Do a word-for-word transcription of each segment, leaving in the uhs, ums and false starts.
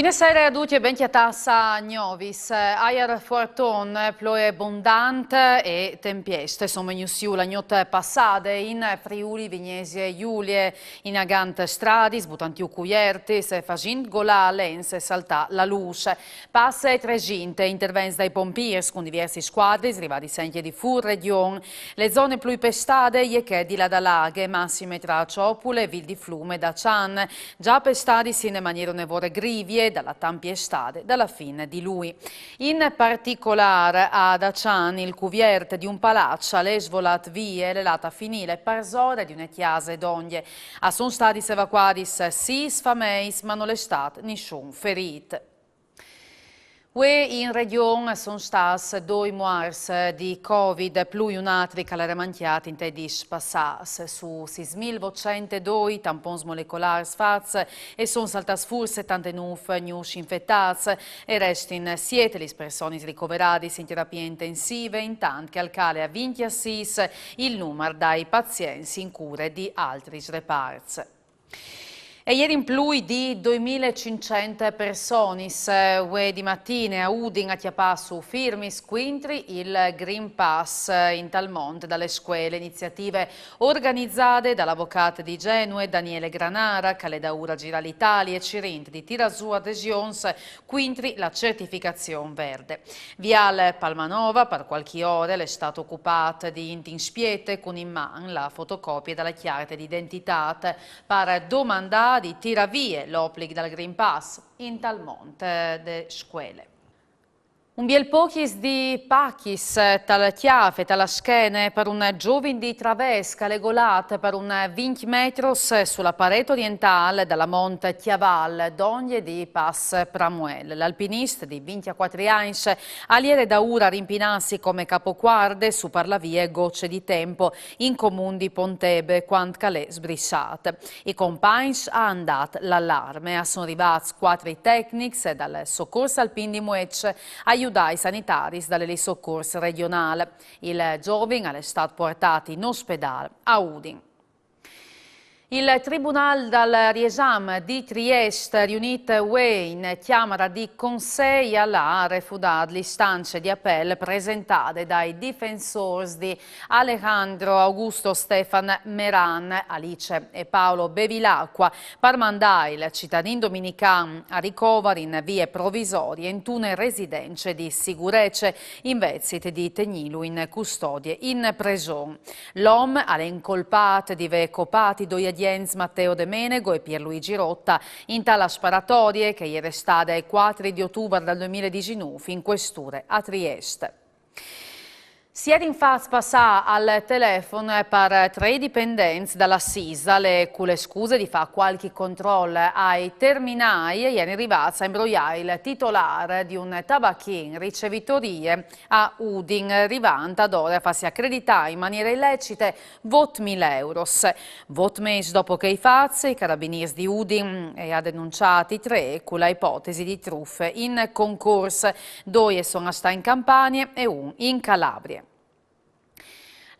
Sere a ducj e ben cjatâts a Gnovis. Aiar fuarton, ploie bondant e tempieste a son vignûts jù la gnot passade in Friûl Vignesie Julie, inagant stradis, butant jù cuviertis, fasint golâ lens e saltâ la lûs. Passe tresinte, intervents dai pompîrs cun diviersis scuadris rivadis ancje di fûr regjon. La zone plui pestade e je chê di la Dalaghe, massime tra Cjopule, Vîl di Flum e Daçan. Za pestadis in maniere une vore grivie da la tempiestade da la fin di Lui. In particolâr a Daçan il cuviert di un palaç al è svolât vie, al è lât a finî parsore di une cjase dongje. A son stadis evacuadis sîs fameis, ma nol è stât nissun ferît. Vuê in regjon a son stâts doi muarts di Covid, plui un altri che al jere mancjât intai dîs passâts. Su sîs mil votcent e doi tampons molecolârs fats, a son saltâts fûr setantenûf gnûfs infetâts e a restin siet lis personis ricoveradis in terapie intensive, intant che al cale a vincjesîs il numar dai pazients in cure di altris reparts. E a jerin plui di doi mil e cinccent personis, eh, vuê di matine a Udin a cjapâ sù firmis cuintri il Green Pass, eh, intal mont da la scuele, iniziative organizade da l'avocât di Genue Daniele Granara, che al è daûr a zirâ la Italie cirint di tirâ zù adesions cuintri la certificazion verde. Viâl Palmanova, par cualchi ore, al è stât ocupât di int in spiete cun in man la fotocopie da la cjarte di identitât, par domandâ di tirâ vie l'oblic dal Green Pass intal mont de scuele. Un biel pocjis di pachis, eh, ta la cjâf e ta la schene par un zovin di Travès che al è golât par un vincj metris su la parêt orientâl da la mont Cjaval, dongje di Pass Pramuel. L'alpinist di vincjecuatri agns al jere daûr a rimpinâsi come capocuarde su par la vie Gocce di Tempo, in comun di Pontebe, cuant che al è sbrissât. I compagns a àn dât l'alarme. A son rivâts cuatri tecnics dal Socors Alpin di Mueç a judâ i sanitaris da lis socors regjonâl. Il zovin al è stât puartât in ospedâl a Udin. Il Tribunâl dal Riesam di Triest, riunît vuê in Cjamara di Consei, al à refudât la istance di apel presentade dai difensôrs di Alejandro Augusto Stefan Meran, Alice e Paolo Bevilacqua, par mandâ il citadin dominican a ricovar in vie provisorie intune residence di sigurece, invezit di tignîlu in custodie in preson. L'om al è incolpât di vê copât i doi agjents Matteo De Menego e Pierluigi Rotta inta la sparatorie che e je restade il cuatri di otubar dal doi mil e disinûf in cuesture a Triest. Si jerin fats passâ al telefon par trê dipendents da la Sisal e cu la scuse di fâ cualchi control ai terminâi a jerin rivâts a imbroiâ il titolâr di un tabachin ricevitorie a Udin, rivant adore a fâsi acreditâ in maniere ilecite vot mil euros. Vot mês dopo chei fats, i carabinîrs di Udin a àn denunziât i trê cu la ipotesi di trufe in concors. Doi a son a stâ in Campanie e un in Calabrie.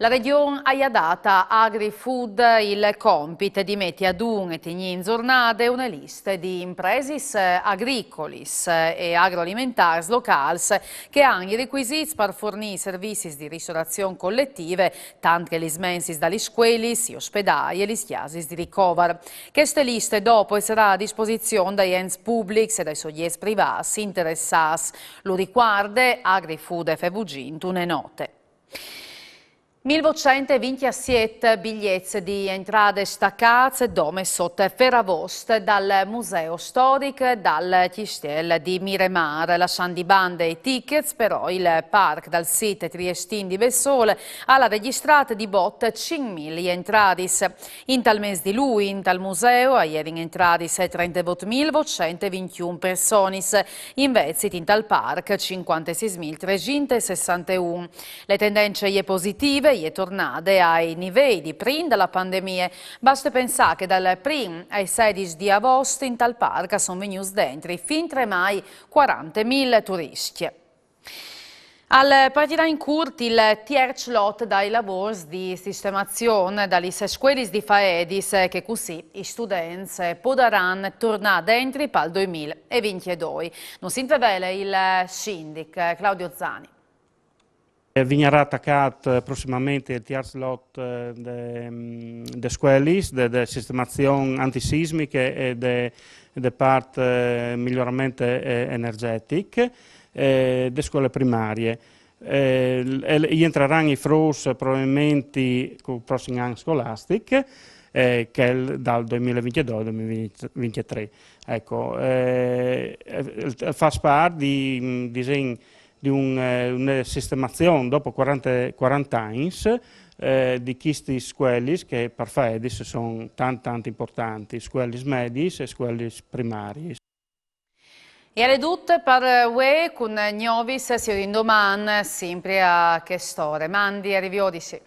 La Regjon e à dât a Agrifood il compit di meti adun e tignî in zornade une liste di impresis agricolis e agroalimentârs locâls che a àn i recuisîts par furnî servizis di ristorazion coletive, tant che lis mensis da lis scuelis, i ospedâi e lis cjasis di ricovar. Cheste liste dopo e sarà a disposizion dai ents publics e dai sogjets privâts interessâts. Lu ricuarde Agrifood F V G intune note. Mil votcent e vincjesiet bigliets di entrade stacâts dome sot Feravost dal Museu Storic dal Cjistiel di Miremâr. Lassant di bande i tickets, però, il parc dal sît triestin di bessôl al à regjistrât di bot cinc mil entradis. Intal mês di Lui, intal museu, a jerin entradis trentevot mil votcent e vincjun personis, invezit intal parc cincuantesîs mil tresinte e sessanteun. La tendence e je positive, e je tornade ai nivei di prin da la pandemie. Baste pensâ che dal prin ai sedis di avost intal parc a son vignûts dentri fin tremai cuarantemil turiscj. Al partirà in curt il tierç lot dai lavôrs di sistemazion da lis scuelis di Faedis, che cussì i students podaran turnâ dentri pal doi mil e vincjedoi. Nus intervele il sindic Claudio Zani. Vignarà tacât prossimamente il tierç lot de, de scuelis, de, de sistemazion antisismiche e de, de part migliorament energetic de scuele primarie. I entraran i fruts probabilmentri cul prossim an scolastic, chel dal doi mil e vincjedoi al doi mil e vincjetrê. Eco, al fâs part di, disìn, di une sistemazion dopo cuarante, cuarante agns di chistis scuelis che par Faedis a son tant, tant impuartantis, scuelis mediis e scuelis primariis. E al è dut par vuê, cun gnovis si rindoman simpri a chest'ore. Mandi e a riviodisi.